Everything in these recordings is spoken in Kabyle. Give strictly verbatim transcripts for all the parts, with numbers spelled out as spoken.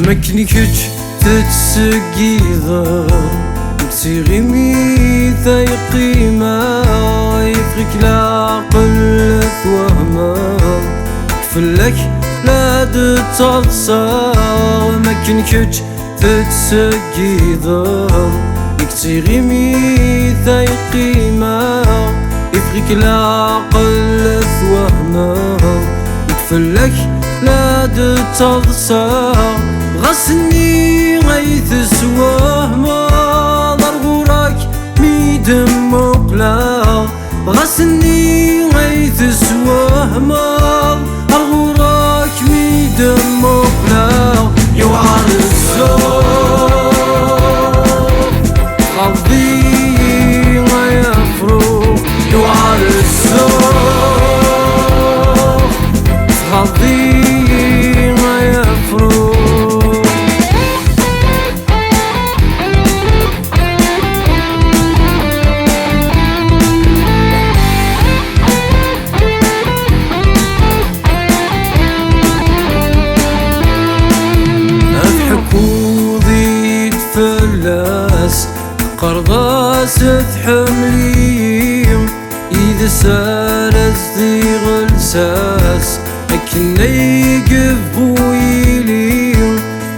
Makken kečč tettṣeggideḍ, d tiɣimit ay qqimeɣ, yeffeɣ-ik leɛqel twehmeḍ, fell-ak la d-ttaḍsaɣ. Makken kečč tettṣeggideḍ, deg tiɣimit ay qqimeɣ, yeffeɣ-ik leɛqel twehmeḍ, fell-ak la d-ttaḍsaɣ. Ɣas nni ay teswehmeḍ ar ɣur-k mi d-mmuqleɣ, ɣas nni ay teswehmeḍ ar ɣur-k mi d-mmuqleɣ. Yuɛer zzux, tɣelḍ-iyi ay afrux. Yuɛer zzux, tɣelḍ-iyi ay afrux. Ad tḥekkuḍ-iyi-d fell-as, teqqareḍ-as tḥemmel-iyi, yid-s ara zdiɣ lsas, akken ay yebɣu yili.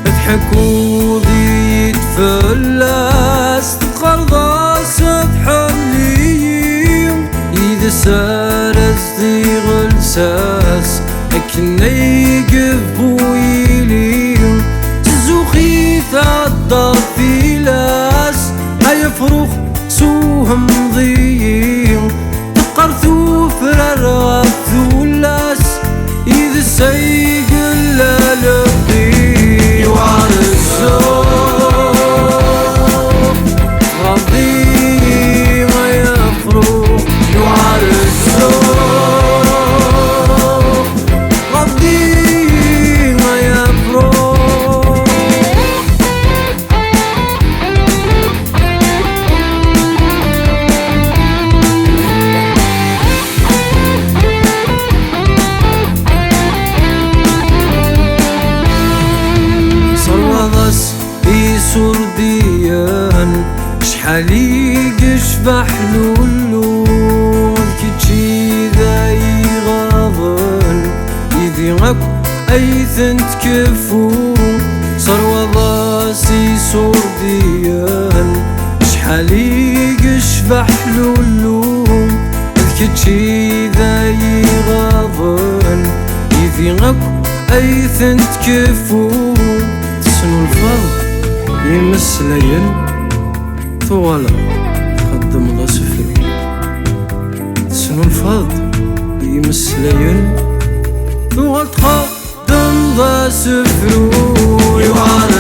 Ad tḥekkuḍ-iyi-d fell-as, teqqareḍ-as tḥemmel-iyi, yid-s ara zdiɣ lsas, akken ay yebɣu yili. Tezzux-it ad d-tɛeddaḍ tilas, ay afrux swehmeḍ-iyi. Teqqar tufrar ɣef tullas, yid-s ay yella lebɣi. Yuɛer zzux, tɣelḍ-iyi ay afrux. Yuɛer zzux, tɣelḍ-iyi ay afrux. Serwaḍ-as isurdiyen, acḥal i yecbeḥ Lullu, d kečč i d ay iɣaḍen, yid-i akk ay tent-tkeffu. Serwaḍ-as isurdiyen, acḥal i yecbeḥ Lullu, d kečč i d ay iɣaḍen, yid-i akk ay tent-tkeffu. Tesnulfaḍ imeslayen, tuɣaleḍ txeddmeḍ asefru. Tesnulfaḍ imeslayen, tuɣaleḍ txeddmeḍ asefru. Yuɛer